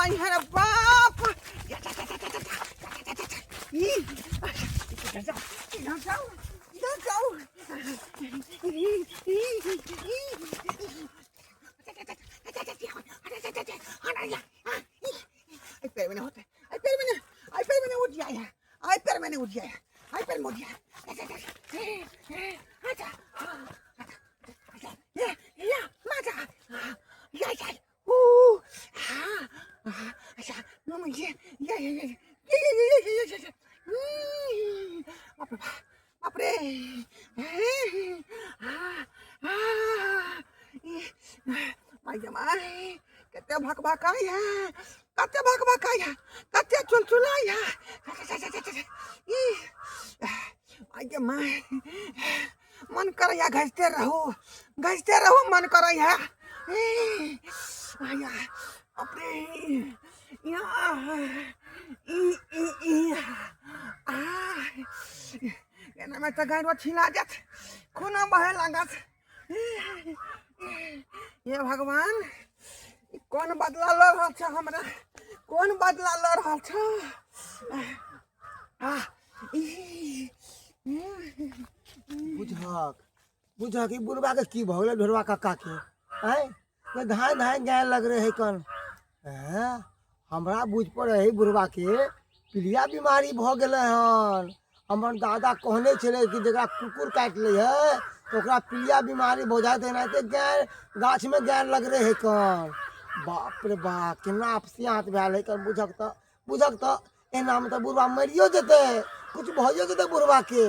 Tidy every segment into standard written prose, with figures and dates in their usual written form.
माई है रे बाप या जा जा जा जा जा जा जा जा ई इधर जाओ इधर जाओ इधर जाओ ई ई ई आई पैर में नहीं होता आई पैर में नहीं आई पैर में नहीं उठ जाए आई पैर में नहीं उठ जाए आई पैर में उठ जाए अच्छा अच्छा या या माता या या ऊ हाँ अच्छा मम्मी ये या या या या या या या या या बाप रे बाप रे माय माय कते भकभकाइ है कते भकभकाइ है कते चुलचुलाइ है ई माय गे my मन करैया घसते रहू घसते रहू मन करैया ई आया बाप रे या ई ई ई आ एनामे तऽ गाड़ो छिला जायत खूनो बहे लागत हे भगवान ई कोन बदला लऽ रहल छ हमरा कोन बदला लऽ रहल छ आ ई बुझक बुझक ई बुढ़बा के की भऽ गेलै ढोरबा कक्का के आँय ये धाँय धाँय गाय लग रहे है कन हैं हमरा बुझ पड़े है बुढ़बा के पीलिया बीमारी भऽ गेलै हन हमर दादा कहने छलै कि जकरा कुकुर काटि लै है तऽ ओकरा पीलिया बीमारी भऽ जायत एनाहिते गाय गाछमे गाय लग रहे है कन बाप रे बाप केना अपसियाँत भेल है कन बुझक तऽ बुझक तऽ एनामे तऽ बुढ़बा मरियो जेतै किछु भइयो जेतै बुढ़बाके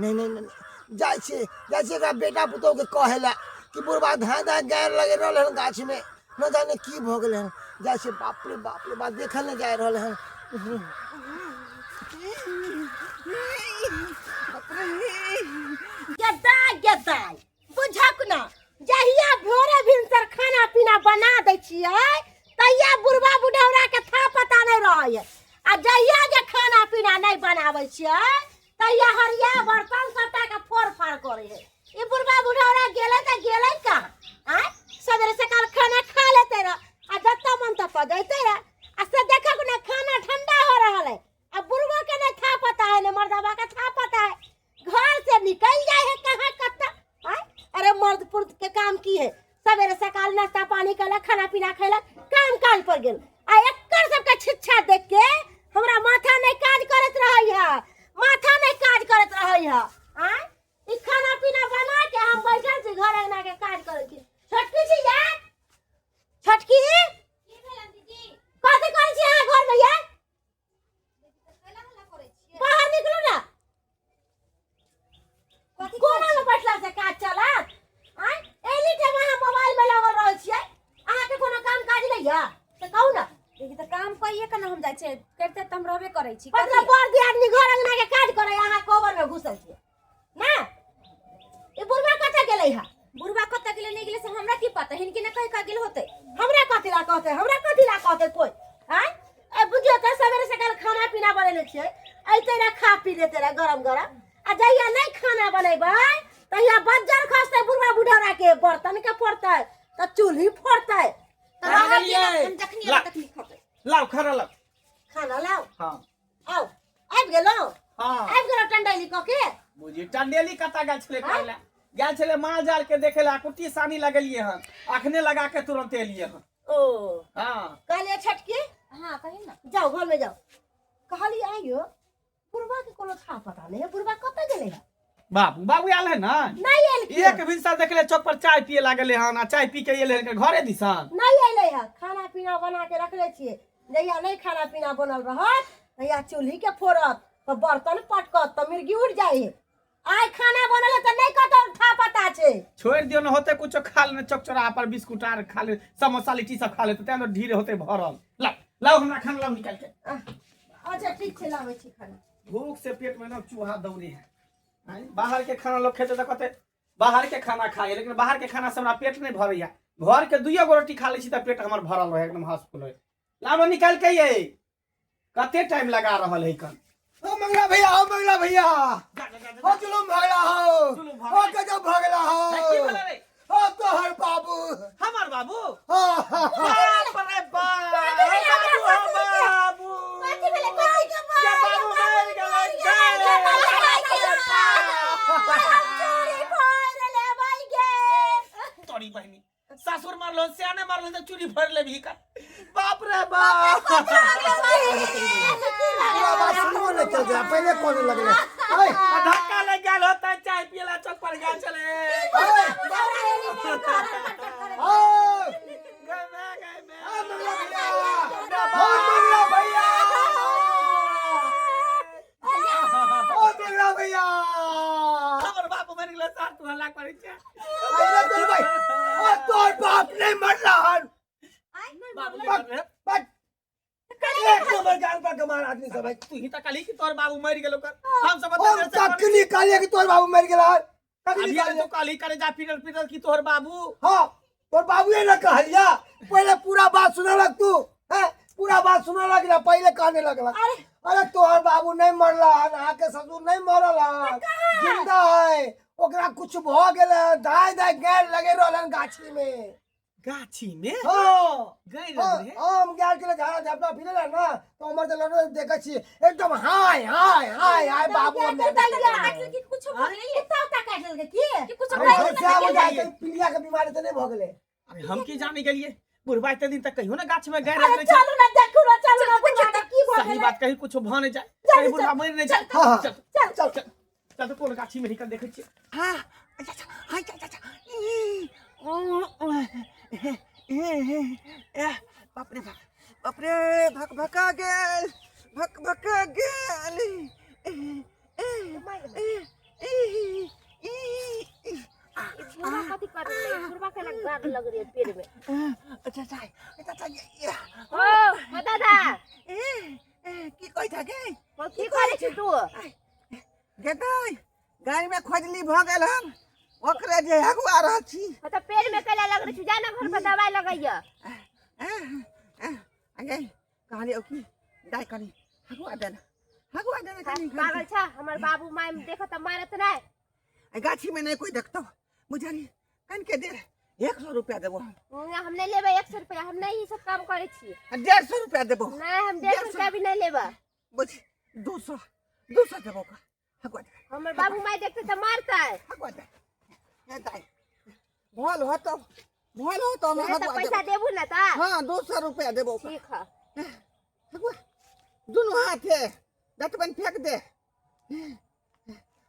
नहि नहि नहि जाइ छियै जाइ छियै एकरा बेटा पुतोहुके कहै लए कि बुढ़बा धाँय धाँय गारि लगि रहल हन गाछमे न जाने की भऽ गेलै हन जाइ छियै बाप रे बाप रे बाप देखल नहि जा रहल हन गेदाय गेदाय बुझक न जहिया भोरे भिनसर खाना पीना बना दै छियै तहिया बुढ़बा बुढ़ौरा के था पता नहीं रहै आ जहिया जे खाना पीना नहीं बनाबै छियै तहिया हरिया बर्तन सबटा के फोड़ फाड़ करै है ई बुढ़बा बुढ़ौरा गेलै तऽ गेलै कहाँ आँय सवेरे सकाल खाना खा लेते रह आ जतऽ मन ततऽ जैते रह आ से देखक ने खाना ठंडा हो रहल है आ बुढ़बो के नहीं था पता है ने मर्दबा के था पता है घर से निकल जाए है कहाँ कत्ता आय? अरे मर्द पुर्द के काम की है सवेरे सकाल नाश्ता पानी कलक खाना पीना खैलक काम काज पर गेल आ एकर सबके छिच्छा देख के हमरा माथा नहीं काज करैत रहै है माथा नहीं काज करैत रहै है आय ई खाना पीना बना के हम बैठल छी घर अंगना के काज करै छी छोटकी छी यार छोटकी कथी करै छी अहाँ घर में यार बाहर निकलू ना कोना में बैठला से काज चलत आँय एनी टाइम अहाँ मोबाइल में लगल रहै छियै अहाँके कोनो काम काज नहि यऽ से कहू ना देखी तऽ काम कइए के ना हम जाइ छियै करिते तऽ हम रहबे करै छी मतलब बड़ दियादनी घर अंगना के काज करै अहाँ कोबर में घुसल छियै ना ई बुढ़वा कतऽ गेलै हा बुढ़वा कतऽ गेलै नहि गेलै से हमरा की पता हिनके ने कहि कऽ गेल होतै हमरा कथी ला कहतै हमरा कथी ला कहतै कोइ आँय ए बुझियौ तऽ सवेरे सकाल खाना पीना बनेने छियै अइते रह खा पी लेते रह गरम गरम आ जहिया नहि खाना बनेबै तहिया बज्जर खसतै बुढ़वा बुढ़ौरा के बर्तन के फोड़तै तऽ चूल्ही फोड़तै तऽ रहऽ दियौ ने, हम जखनी एबै तखनी खबै लाओ खाना लाओ खाना लाउ हाँ आउ आबि गेलहुँ हाँ आबि गेलहुँ टंडैली कऽ के बुझी टंडेली कतऽ गेल छलै करै लए गेल छलै माल जाल के देखे लए कुट्टी सानी लगेलियै हन अखने लगा के तुरंत एलियै हन ओ हाँ कहलियै छोटकी हाँ कही ना जाउ घरमे जाउ कहलियै आइयो बुढ़वा के कोनो था पता नहीं है बुढ़वा कतऽ गेलै है बाबू बाबू आयल है ना नहीं एलखिन एक भिनसर देखले चौक पर चाय पिए लागले हन आ चाय पी के एले हन घरे दिसन नहीं एलै है खाना पीना बना के रखले छियै जहिया नहीं खाना पीना बनल रहत तहिया चूल्ही के फोड़त तऽ बर्तन पटकत तऽ मिर्गी उड़ जाइ है आइ खाना बनल है तऽ नहीं कतौ था पता छै छोड़ दियो न होते कुछो खा लेने चौक चौराहा पर बिस्कुट आर खा ले समोसा लिट्टी सब खा लेते तें ढीर होते भरल लाओ लाओ हमरा खाना लाओ निकाल के अच्छा ठीक छै लाबै छी खाना भूख से पेट में ना चूहा दौड़े है आँय, बाहर के खाना लोग खेते तऽ कहते बाहर के खाना खाए लेकिन बाहर के खाना से हमरा पेट नहीं भरैया घर के दुइयो गो रोटी खा लै छी तऽ पेट हमर भरल रहे एकदम हंस फूल लाओ निकाल के ये कते टाइम लगा रहल है कन ओ मंगला भैया ओ मंगला भैया ओ जुलुम भगला हो जुलुम भगला। ओ गजब भगला की हो भेलै रे? ओ तोहर बाबू हमर बाबू हाँ, हाँ, हाँ। बाप रे बाप बाबू मरलो से नहि मरलो तऽ चूड़ी फोड़ि लेबही का बाप रे बाप। पूरा बात सुनबो नहि केलकै, पहिले कोने लगलै। ऐ, आ धक्का लागि गेल होतै, चाय पियला चौक पर गेल छलै। ऐ, ऐ, गए मैं, गए मैं। ऐ, मंगला भैया, ओ मंगला भैया, ओ मंगला भैया। हमर बाप मरि गेलै, सात तू हल्ला करै छै। अरे तोर भाई, ओ तोर बाप नहि मरला हन। बाबू नहि मरलै। बट एक नंबर गाल पर कमार आदमी सब है। तू ही तऽ कहली कि तोहर बाबू मरि गेल ओकर, हम सब हम तकनी कहलिए कि तोर बाबू मरि गेल हन, तकनी अभी कहलिए। तू कहली करे जा पीटल पीटल कि तोहर बाबू। हाँ, तोर बाबूए न कहलिया, पहले पूरा बात सुने लग तू हैं, पूरा बात सुने लग ना, पहले कहने लगला। अरे तोहर बाबू नहीं मरला हन, अहाँके ससुर नहीं मरल हन, जिंदा है। ओकरा कुछ भ गेल है, दाय दाय गैर लगे रहल हन गाछी में। गाछी में? हाँ। गैर हाँ, लगे? हम गेल छलै झाड़ा झपटा फिरे ला ना, तो हमर तऽ लड़ो देखै छी एकदम हाय हाय हाय हाय बाबू। हम कि कुछो भऽ गेलै? कुत्ता उत्ता काटि लेलकै की? कि कुछो अरे भऽ गेलै? समस्या हो जाइ छै, पीलिया के बीमारी तऽ नहि भऽ गेलै? अरे हम की जाने गेलिए, बुढ़बा एते दिन तक कहियो ना गाछ में गैर अरे रखने छै। चलू ना, देखू ना, चलू ना, बुढ़बा के की भऽ सही गेलै। बात, कहीं कुछो भऽ नहि जाय, चल, कहीं बुढ़बा मरि नहि जाय। हाँ, हाँ। चल चल। चल। चल, चल, कोन गाछी में निकल देखै छियै। हाँ, अच्छा अच्छा, हाँ, अच्छा अच्छा, ई, ओ, ओ, हे, हे, हे, ए, बाप रे बाप, बाप रे, भक भका गेल, भक भका गेल। ए, ए, ए, ई, ई, ई, आ, बुढ़वा कथी कर रहे? बुढ़वा के लग गार लग रही है पेड़ में। अच्छा अच्छा अच्छा अच्छा, ये, ओ ओ दादा। ए, ए, की कहै छ गे? की करै छी तू? गेदै गाय में खोजली भऽ गेल हन, ओकरे जे हगुआ रहल छी। हाँ, तऽ पेड़ में कैला लग रही छी? जा ना घर पर दवाई लगैया। अगे कहलियौ कि दाइ कनी हगुआ देना, हगुआ देना कनी। पागल छ? हमर बाबू my देखत तऽ मारत नहि। आ गाछी में नहीं कोई देखतो, बुझली? कन के दे 100 रुपया देबो हम। ना, हम नहीं लेबै 100 रुपया, हम नहीं ई सब काम करै छी। आ 150 रुपया देबो। नहीं, हम 150 रुपया भी नहीं लेबै। बुझ, 200, 200 देबो का, हगुआ दे। हमर बाबू my देखते तऽ मारतै। हगुआ दे ए दाइ, भल होतो, भल होतो, हम नहीं तऽ हगुआ पैसा देबो। देबू ना तऽ? हाँ, 200 रुपया देबो का। ठीक है। हगुआ दुनू हाथ है, दतबन फेंक दे।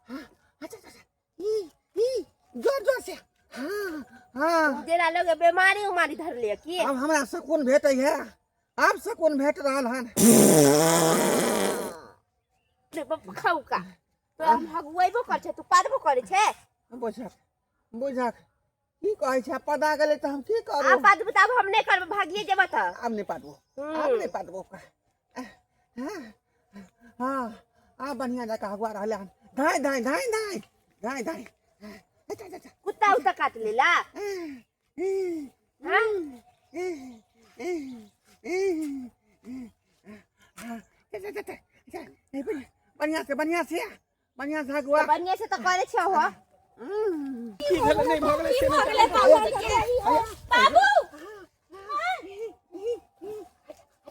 हाँ, अच्छा अच्छा, ई ई, जोर जोर से, हाँ हाँ। जेना लोग बीमारी उमारी धर लिया की? अब हमरा सुकून भेटै है, आब सुकून भेट रहल हन। खाऊ का तो हम हगुएबो कर छै, तू पादबो करै छै। बुझक बुझक, की कहै छै, पदा गेलै तऽ हम की करू? आब पादबो तऽ आब हम नहि करबै, भागिए जेबऽ तऽ। आब नहि पादबो, आब नहि पादबो। हाँ हाँ, आब बढ़िया जकाँ हगुआ रहलै हन। धाँइ धाँइ धाँइ धाँइ धाँइ धाँइ, अच्छा अच्छा। कुत्ता उत्ता काट लेला? हाँ? बढ़िया से, बढ़िया से, बढ़िया से हगुआ। तऽ बढ़िया से तऽ करै छै हो। की भेलै? नहि भऽ गेलै से भऽ नहि। गेलै बाबू के? बाबू।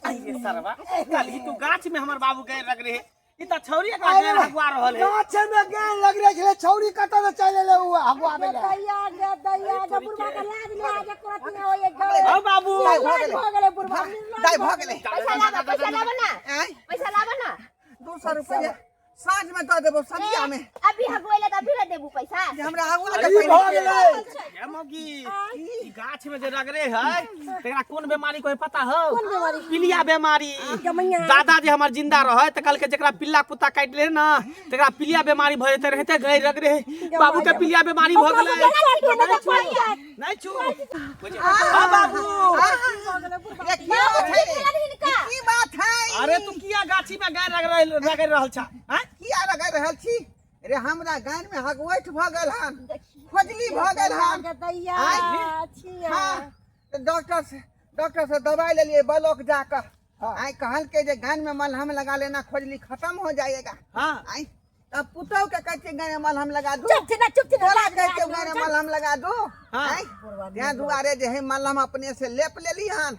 आइए सरवा, कल ही तू गाछ में हमर बाबू गैर लग रहे, ई तऽ छौरी एकरा गैर हगुआ रहल है। गाछे में गैर लग रहे छलै, छौरी कतऽ से चलि एलै उ हगुआ भेलै? दैया गे, दैया गे, बुढ़बा के लाज ले आ जे करत नहि होइए गे। हौ बाबू। दाइ भऽ गेलै। भऽ गेलै बुढ़बा। दाइ भऽ गेलै। पैसा लाबऽ, पैसा लाबऽ ना। आँय? पैसा लाबऽ ना। 200 रुपया साँझ में दऽ देबो, संध्या में। अभी हगुएला तऽ अभी ना देबू पैसा? जे हमरा हगुआ के ई भऽ गेलै। ए मौगी, ई गाछ में जे रगड़े है तकरा कोन बीमारी कोई पता हो? पीलिया बीमारी। दादा जे हमर जिंदा रहे तऽ कहलकै जेकरा पिल्ला कुत्ता काटि ले ना तकरा पीलिया बीमारी भऽ जेतै रहते गैर रगड़े है। बाबू के पीलिया बीमारी भऽ गेलै। नहि छू। हाँ बाबू। ये की बात है? की बात है? अरे तू किया गाछी में गाय रगड़ रहल छा? आँय? किया रगड़ रहल छी रे? हमरा गान में हगवैठ भऽ गेल हन, खोजली भऽ गेल हन। दैया। आँय? छिया। हाँ, तऽ डॉक्टर से दवाई लेलिए ब्लॉक जाकर। आइ कहलकै जे गान में मलहम लगा लेना, खोजली खत्म हो जाएगा। हाँ। आइ तब पुतहु के कहै छियै गान में मलहम लगा दू। चुप छी ना, चुप छी ना। तोरा कहै छियौ गान में मलहम लगा दू। हाँ। आइ तें दुआरे जे है मलहम अपने से लेप लेली हन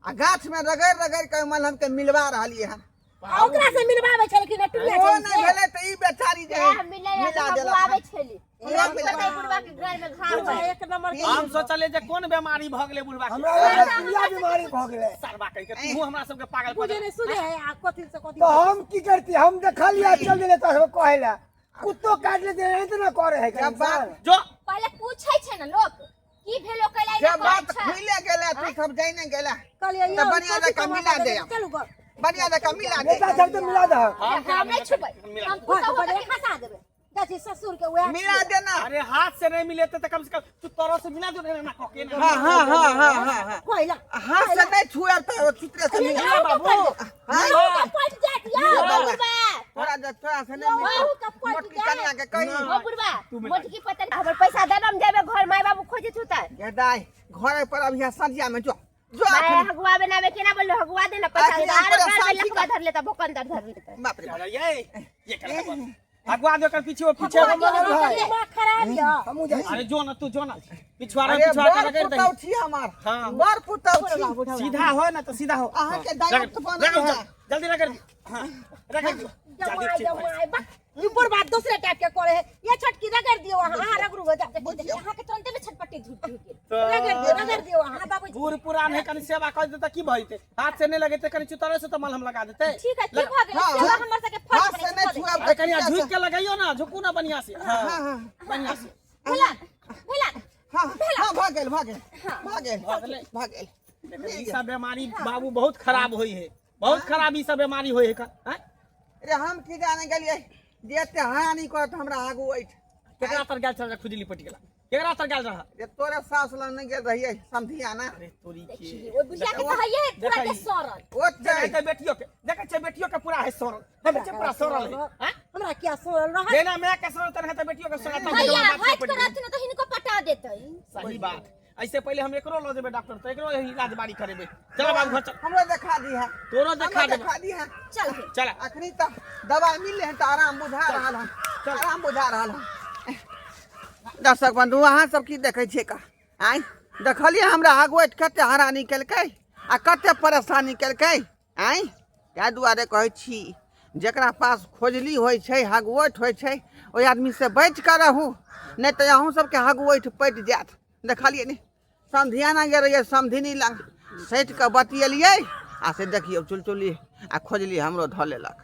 आ गाछ में रगड़ रगड़ के ओहि मलहम के मिलवा रहलियै हन। आ ओकरा से मिलवाबै छलखिन हँ, टुनिया ओ छली नहि से। भेलै तऽ ई बेचारी जे है हम मिलै मिला देलक हगुआबै हन। छली। मिला पता देलक। बुढ़वा के घर में में घाव है। एक नंबर के हम सोचले जे कोन बीमारी भऽ गेलै बुढ़बा के। हमरा लगलै पीलिया बीमारी भऽ गेलै। सरबा कहि के तू हमरा सबके पागल कऽ बुझे देलक। नहीं सुने है आ कथी से कथी। तो हम की करती, हम देखलिए चल देले तो हम कहे ला कुत्तो काट लेते रहे तो ना करे है जब बात जो पहिले पूछै छै ने लोक की भेलो कैला जब बात खुले गेला तू सब जाने गेला। कहलिए तऽ बढ़िया जकाँ मिला दे। चलू गो बढ़िया जकाँ मिला दे। नेता सब तो मिला दह। हम नहीं छुबै, हम घर पुतहु के के खसा देबै जाइ छी ससुर के वएह। मिला देना। अरे हाथ से नहीं मिले तो कम से कम तू तोरो से मिला दो ना कह के ना। हाँ हाँ हाँ हाँ हाँ हाँ कोइला हाथ से नहीं छुए तो चित्र से मिला। बाबू। हाँ पट जात या बुढ़बा। थोड़ा जा थोड़ा से नहीं बहू के पट मोटकी कन्या के कही। ओ बुढ़बा मोटकी पतन हमर पैसा दे हम जेबे घर, माय बाबू खोजत होता। ये दाई घरे पर अभी सजिया में जो जो माय अखनी हगुआ बनावे के ना बोलो हगुआ दे ना पैसा अखनी दे आरो परेशान घर में छी लखवा धर लेता भोकंदर धर लेता। बाप रे बाप। अरे ये कर हगुआ दे कर पीछे वो पीछे भाई। दिमाग खराब य। हमहूँ जाइ छी। अरे जो ना तू जो ना पिछुआरा अरे पिछुआरा बड़ रगड़ दही। पुतौ छी हमार। हाँ। बड़ पुतौ छी। सीधा हो ना तो सीधा हो। अहाँ के दाई रगड़, तो बनल रगड़, है। जल्दी रगड़। हाँ रगड़ दियो। जल्दी जमाय ठीक हो। जमाय बा ई बुढ़बा दूसरे टाइप के करे है। ये छोटकी रगड़ दियो अहाँ, अहाँ रगड़ू हो जा। अहाँ के तुरंते में छटपटी झूठ झूठ गेल। रगड़ दियो रगड़ दियो अहाँ। बाबूजी बूढ़ पुरान है कनी सेवा कर देता की भइते, हाथ से नहीं लगेते कनी चुतारे से तो मलहम लगा देते। ठीक है ठीक हो गेल। हाँ, सेवा हमर सबके फर्ज हाथ से बनै नहीं छै। छुए अरे कनी झुक के लगाइयो ना, झुकू ना बढ़िया से। हाँ हाँ हाँ बढ़िया से। भेला भेला। हाँ हाँ भऽ गेल भऽ गेल भऽ गेल भऽ गेलै। भऽ गेल। लेकिन ई सब बीमारी बाबू बहुत खराब होई है, बहुत खराब ई सब बीमारी होई है का हैं? अरे हम की जाने गेलियै जे एते हानि करत हमरा आगू ऐठ। केकरा तर गेल छल खुजली पटि गेला, केकरा तर गेल रहा? जे तोरे सास लग नहीं गेल रहियै समधियाना। अरे तोरी के ओइ बुढ़िया के कहैये पूरा देखै। के सड़ल। ओ देखै छै बेटियो के, देखै छै बेटियो के पूरा है सड़ल, देखै छै पूरा सड़ल है हैं? हमरा क्या सोरल रहत। जेना my के सड़ल तेना बेटियो के सड़ल। भैया हट कर रहथिन त हिनको पटा देतै। सही बात। ऐसे पहले हम एकरो ल जेबै डॉक्टर तो एकरो यही इलाज बारी करेबै। चल बाबू घर चल। हमरो देखा दी है। तोरो देखा हमरो देबै। देखा दी है। चल हे। चल। अखनी तऽ दवाइ मिललै हन तऽ आराम बुझा रहल हन, आराम बुझा रहल हन। दर्शक बंधु अहाँ सब की देखै छियै का आँय? देखलियै हमरा आगू कते हरानी केलकै आ कते परेशानी केलकै आँय? ताहि दुआरे कहै छी जकरा पास खोजली होइ छै हगवैठ होइ छै ओहि आदमीसँ बचि कऽ रहू, नहि तऽ अहूँ सबके हगवैठ पटि जायत। देखलियै ने समधियाना गेल रहियै समधिनी लग सटि कऽ बतियेलियै आ से देखियौ चुलचुली आ खोजली हमरो धऽ लेलक।